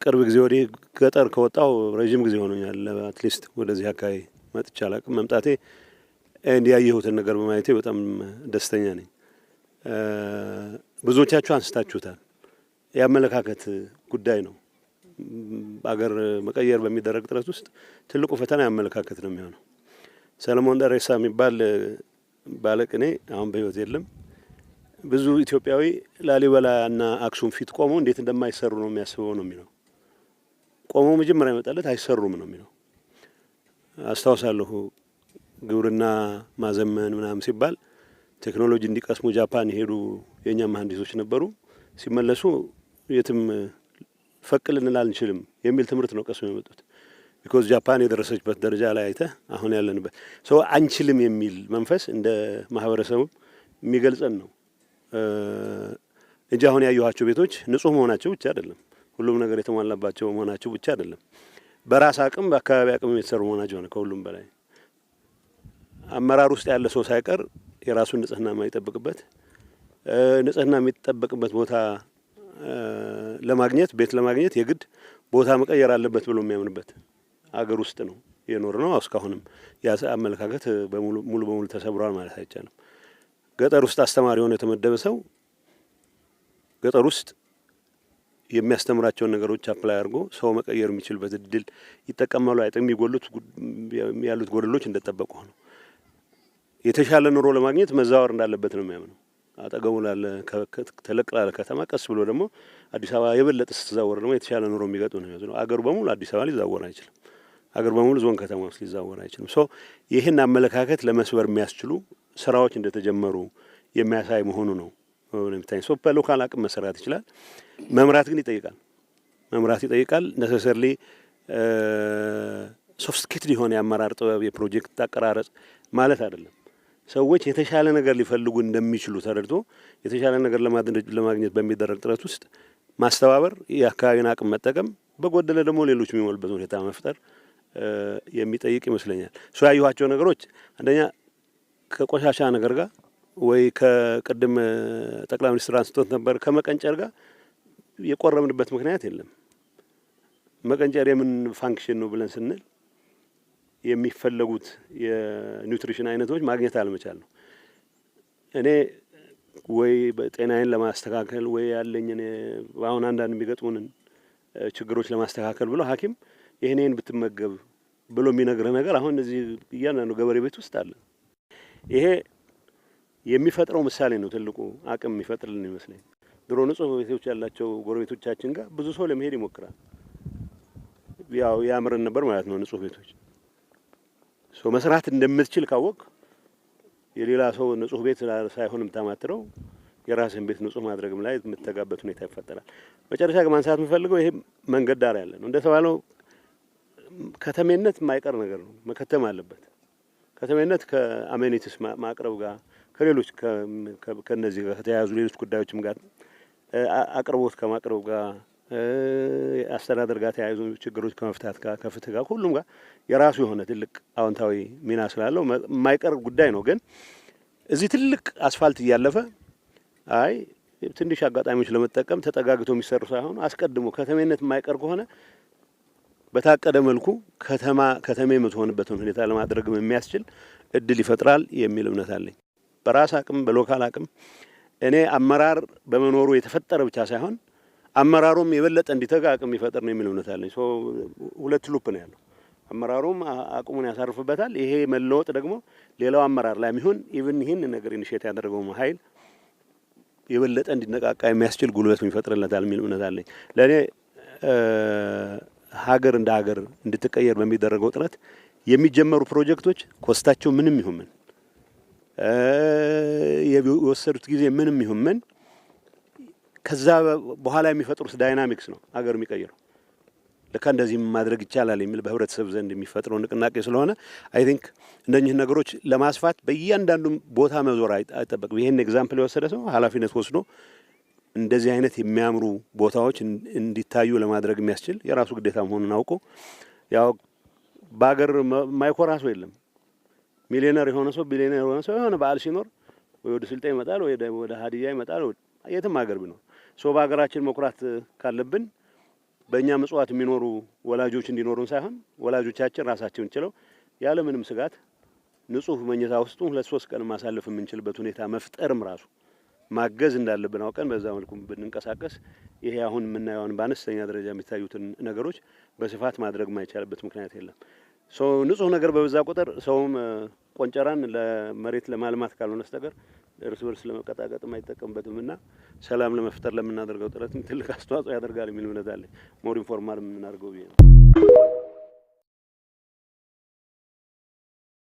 ቅርብ ጊዜ ወዲህ ገጠር ከወጣው ረዥም ጊዜ ሆኖኛል። At least ወደዚህ አካባቢ መጥቼ አላውቅም። መምጣቴ እንዲያየሁትን ነገር በማየቴ በጣም ደስተኛ ነኝ። ብዙዎቻችሁ አንስታችሁታል። የአመለካከት ጉዳይ ነው። አገር መቀየር በሚደረግ ጥረት ውስጥ ትልቁ ፈተና የአመለካከት ነው የሚሆነው። ሰለሞን ደሬሳ የሚባል ባለቅኔ አሁን በሕይወት የለም። ብዙ ኢትዮጵያዊ ላሊበላ እና አክሱም ፊት ቆሞ እንዴት እንደማይሰሩ ነው የሚያስበው ነው የሚለው። ቆሞ መጀመሪያ ይመጣለት አይሰሩም ነው የሚለው። አስታውሳለሁ፣ ግብርና ማዘመን ምናምን ሲባል ቴክኖሎጂ እንዲቀስሙ ጃፓን የሄዱ የእኛ መሀንዲሶች ነበሩ። ሲመለሱ የትም ፈቅ ልንል አንችልም የሚል ትምህርት ነው ቀስሞ የመጡት። Because ጃፓን የደረሰችበት ደረጃ ላይ አይተህ አሁን ያለንበት ሰው አንችልም የሚል መንፈስ እንደ ማህበረሰቡ የሚገልጸን ነው እንጂ አሁን ያየኋቸው ቤቶች ንጹህ መሆናቸው ብቻ አይደለም፣ ሁሉም ነገር የተሟላባቸው መሆናቸው ብቻ አይደለም፣ በራስ አቅም በአካባቢ አቅም የተሰሩ መሆናቸው ነው። ከሁሉም በላይ አመራር ውስጥ ያለ ሰው ሳይቀር የራሱን ንጽህና የማይጠብቅበት፣ ንጽህና የሚጠበቅበት ቦታ ለማግኘት፣ ቤት ለማግኘት የግድ ቦታ መቀየር አለበት ብሎ የሚያምንበት አገር ውስጥ ነው የኖርነው። እስካሁንም ያ አመለካከት ሙሉ በሙሉ ተሰብሯል ማለት አይቻልም። ገጠር ውስጥ አስተማሪ ሆኖ የተመደበ ሰው ገጠር ውስጥ የሚያስተምራቸውን ነገሮች apply አድርጎ ሰው መቀየር የሚችልበት እድል ይጠቀማሉ። አይጠቅም የሚጎሉት ያሉት ጎደሎች እንደጠበቁ ነው። የተሻለ ኑሮ ለማግኘት መዛወር እንዳለበት ነው የሚያምነው። አጠገቡ ላለ ተለቅ ላለ ከተማ፣ ቀስ ብሎ ደግሞ አዲስ አበባ የበለጠ ስትዛወር ደግሞ የተሻለ ኑሮ የሚገጥም ነው የሚመስለው። አገሩ በሙሉ አዲስ አበባ ሊዛወር አይችልም። አገር በሙሉ ዞን ከተማ ውስጥ ሊዛወር አይችልም። So ይህን አመለካከት ለመስበር የሚያስችሉ ስራዎች እንደተጀመሩ የሚያሳይ መሆኑ ነው የሚታይ። So በ local አቅም መሰራት ይችላል። መምራት ግን ይጠይቃል። መምራት ይጠይቃል። Necessarily sophisticated የሆነ የአመራር ጥበብ፣ የፕሮጀክት አቀራረጽ ማለት አይደለም። ሰዎች የተሻለ ነገር ሊፈልጉ እንደሚችሉ ተረድቶ የተሻለ ነገር ለማግኘት በሚደረግ ጥረት ውስጥ ማስተባበር፣ የአካባቢን አቅም መጠቀም፣ በጎደለ ደግሞ ሌሎች የሚሞሉበት ሁኔታ መፍጠር የሚጠይቅ ይመስለኛል። So ያየኋቸው ነገሮች አንደኛ ከቆሻሻ ነገር ጋር ወይ ከቅድም ጠቅላይ ሚኒስትር አንስቶት ነበር፣ ከመቀንጨር ጋር የቆረምንበት ምክንያት የለም። መቀንጨር የምን function ነው ብለን ስንል የሚፈለጉት የ nutrition አይነቶች ማግኘት አለመቻል ነው። እኔ ወይ ጤናዬን ለማስተካከል ወይ ያለኝን አሁን አንዳንድ የሚገጥሙንን ችግሮች ለማስተካከል ብሎ ሐኪም ይህን ይህን ብትመገብ ብሎ የሚነግርህ ነገር አሁን እዚህ እያንዳንዱ ገበሬ ቤት ውስጥ አለ። ይሄ የሚፈጥረው ምሳሌ ነው፣ ትልቁ አቅም የሚፈጥርልን ይመስለኝ። ድሮ ንጹህ ቤቶች ያላቸው ጎረቤቶቻችን ጋር ብዙ ሰው ለመሄድ ይሞክራል። ያው ያምረን ነበር ማለት ነው። ንጹህ ቤቶች ሰው መስራት እንደምትችል ካወቅ የሌላ ሰው ንጹህ ቤት ሳይሆን የምታማትረው የራስህን ቤት ንጹህ ማድረግም ላይ የምትተጋበት ሁኔታ ይፈጠራል። መጨረሻ ግን ማንሳት የምፈልገው ይሄ መንገድ ዳር ያለ ነው። እንደተባለው ከተሜነት የማይቀር ነገር ነው፣ መከተም አለበት። ከተሜነት ከ amenities ማቅረብ ጋር፣ ከሌሎች ከነዚህ ጋር ከተያያዙ ሌሎች ጉዳዮችም ጋር፣ አቅርቦት ከማቅረብ ጋር፣ አስተዳደር ጋር ተያይዞ ችግሮች ከመፍታት ጋር፣ ከፍትህ ጋር፣ ሁሉም ጋር የራሱ የሆነ ትልቅ አዎንታዊ ሚና ስላለው የማይቀር ጉዳይ ነው። ግን እዚህ ትልቅ አስፋልት እያለፈ አይ ትንሽ አጋጣሚዎች ለመጠቀም ተጠጋግቶ የሚሰሩ ሳይሆኑ አስቀድሞ ከተሜነት የማይቀር ከሆነ በታቀደ መልኩ ከተማ ከተሜ የምትሆንበትን ሁኔታ ለማድረግም የሚያስችል እድል ይፈጥራል የሚል እምነት አለኝ። በራስ አቅም፣ በ local አቅም፣ እኔ አመራር በመኖሩ የተፈጠረ ብቻ ሳይሆን አመራሩም የበለጠ እንዲተጋ አቅም ይፈጥር ነው የሚል እምነት አለኝ። So ሁለት loop ነው ያለው። አመራሩም አቅሙን ያሳርፍበታል። ይሄ መለወጥ ደግሞ ሌላው አመራር ላይ የሚሆን even ይህን ነገር initiate ያደረገው ኃይል የበለጠ እንዲነቃቃ የሚያስችል ጉልበት ይፈጥርለታል የሚል እምነት አለኝ። ለእኔ ሀገር እንደ ሀገር እንድትቀየር በሚደረገው ጥረት የሚጀመሩ ፕሮጀክቶች cost ኣቸው ምንም ይሁን ምን፣ የወሰዱት ጊዜ ምንም ይሁን ምን፣ ከዛ በኋላ የሚፈጥሩት dynamics ነው ሀገር የሚቀይረው። ለካ እንደዚህም ማድረግ ይቻላል የሚል በህብረተሰብ ዘንድ የሚፈጥረው ንቅናቄ ስለሆነ I think እነኚህ ነገሮች ለማስፋት በእያንዳንዱ ቦታ መዞር አይጠበቅም። ይህን example የወሰደ ሰው ኃላፊነት ወስዶ እንደዚህ አይነት የሚያምሩ ቦታዎች እንዲታዩ ለማድረግ የሚያስችል የራሱ ግዴታ መሆኑን አውቆ፣ ያው በሀገር ማይኮራ ሰው የለም። ሚሊዮነር የሆነ ሰው፣ ቢሊዮነር የሆነ ሰው የሆነ በዓል ሲኖር ወይ ወደ ስልጤ ይመጣል፣ ወይ ወደ ሀዲያ ይመጣል፣ የትም ሀገር ቢኖር። So በሀገራችን መኩራት ካለብን በእኛ ምጽዋት የሚኖሩ ወላጆች እንዲኖሩን ሳይሆን ወላጆቻችን ራሳቸውን ችለው ያለምንም ስጋት ንጹህ መኝታ ውስጡ 2-3 ቀን ማሳለፍ የምንችልበት ሁኔታ መፍጠርም ራሱ ማገዝ እንዳለብን አውቀን በዛ መልኩ ብንንቀሳቀስ ይሄ አሁን የምናየውን በአነስተኛ ደረጃ የሚታዩትን ነገሮች በስፋት ማድረግ የማይቻልበት ምክንያት የለም። So ንጹህ ነገር በበዛ ቁጥር ሰውም ቆንጨራን ለመሬት ለማልማት ካልሆነ በስተቀር እርስ በርስ ለመቀጣቀጥ አይጠቀምበትም እና ሰላም ለመፍጠር ለምናደርገው ጥረትም ትልቅ አስተዋጽኦ ያደርጋል የሚል እምነት አለኝ። More informal የምናደርገው ብዬ ነው።